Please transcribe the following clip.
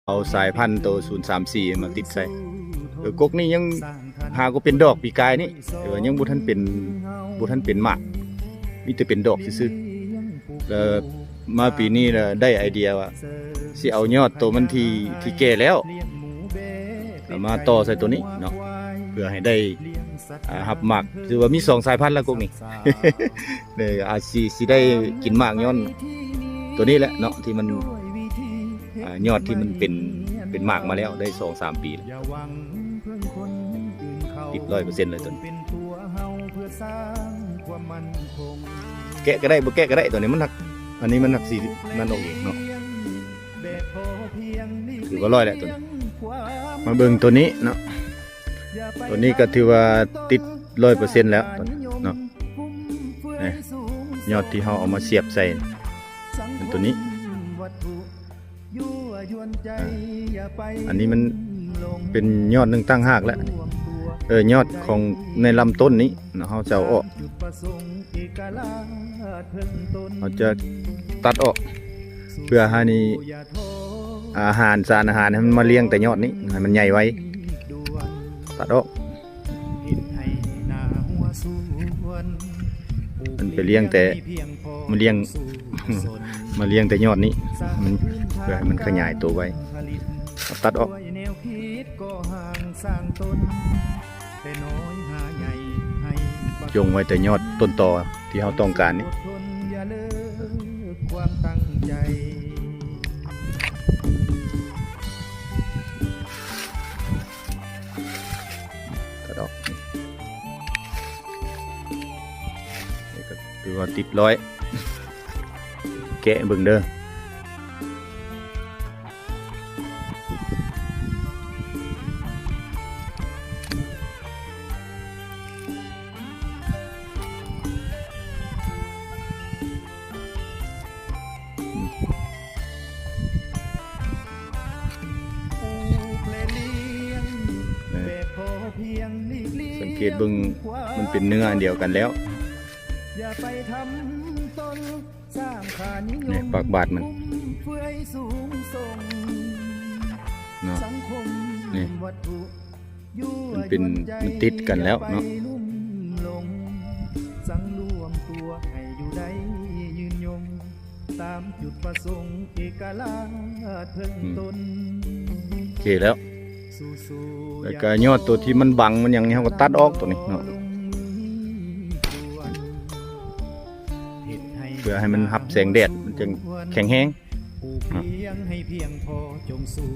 ເອົາສາຍພັນໂຕສູນສາມສີ່ມາຕິດໃສ່. ເອີ ກົກນີ້ຍັງຫາກໍເປັນດອກປີກາຍນີ້ ແຕ່ວ່າຍັງບໍ່ທັນເປັນ ບໍ່ທັນເປັນໝາກ ມີແຕ່ເປັນດອກຊື່ໆ. ແລ້ວມາປີນີ້ລະໄດ້ໄອເດຍວ່າ ຊິເອົາຍອດໂຕມັນທີ່ ທີ່ແກ່ແລ້ວ ເອົາມາຕໍ່ໃສ່ໂຕນີ້ເນາະ ເພື່ອໃຫ້ໄດ້ ອ່າ ຮັບໝາກ. ຖືວ່າມີສອງສາຍພັນລະກົກນີ້ ເອີ ອາດຊິ ຊິໄດ້ກິນໝາກຍ້ອນໂຕນີ້ແຫຼະເນາະ ທີ່ມັນ ອ່າ ຍອດທີ່ມັນເປັນ ເປັນໝາກມາແລ້ວໄດ້ສອງສາມປີແລ້ວ ຕິດຮ້ອຍເປີເຊັນເລີຍໂຕນີ້. ແກະກໍໄດ້ ບໍ່ແກະກໍໄດ້ ໂຕນີ້ມັນໜັກ ອັນນີ້ມັນໜັກ ສີ່ສິບ ນັ້ນອອກເອງເນາະ. ຖືວ່າຮ້ອຍແລ້ວໂຕນີ້. ມາເບິ່ງໂຕນີ້ເນາະ ໂຕນີ້ກໍຖືວ່າຕິດຮ້ອຍເປີເຊັນແລ້ວໂຕນີ້ເນາະ. ນີ້ ຍອດທີ່ເຮົາເອົາມາສຽບໃສ່ ເປັນໂຕນີ້. ອ່າ ອັນນີ້ມັນເປັນຍອດໜຶ່ງຕ່າງຫາກແຫຼະ. ເອີ ຍອດຂອງໃນລຳຕົ້ນນີ້ເນາະ ເຮົາຈະເອົາອອກ ເຮົາຈະຕັດອອກ ເພື່ອໃຫ້ນີ້ ອາຫານ ສານອາຫານໃຫ້ມັນມາລ້ຽງແຕ່ຍອດນີ້ ໃຫ້ມັນໃຫຍ່ໄວ ຕັດອອກ. ມັນໄປລ້ຽງແຕ່ ມາລ້ຽງ ມາລ້ຽງແຕ່ຍອດນີ້ ມັນ ເພື່ອໃຫ້ມັນຂະຫຍາຍໂຕໄວ. ເອົາຕັດອອກ ຈົ່ງໄວ້ແຕ່ຍອດຕົ້ນຕໍທີ່ເຮົາຕ້ອງການນີ້. ກະດອກ ນີ້ກະຖືວ່າຕິດຮ້ອຍ ແກະເບິ່ງເດີ. ສັງເກດເບິ່ງ ມັນເປັນເນື້ອອັນດຽວກັນແລ້ວ. ນີ້ ປາກບາດມັນ ເນາະ ນີ້ ມັນເປັນ ມັນຕິດກັນແລ້ວເນາະ. ອືມ ໂອເຄແລ້ວ. ແລ້ວກະຍອດໂຕທີ່ມັນບັງມັນຫຍັງນີ້ ເຮົາກະຕັດອອກໂຕນີ້ເນາະ ເພື່ອໃຫ້ມັນຮັບແສງແດດ ມັນຈຶ່ງແຂງແຮງເນາະ.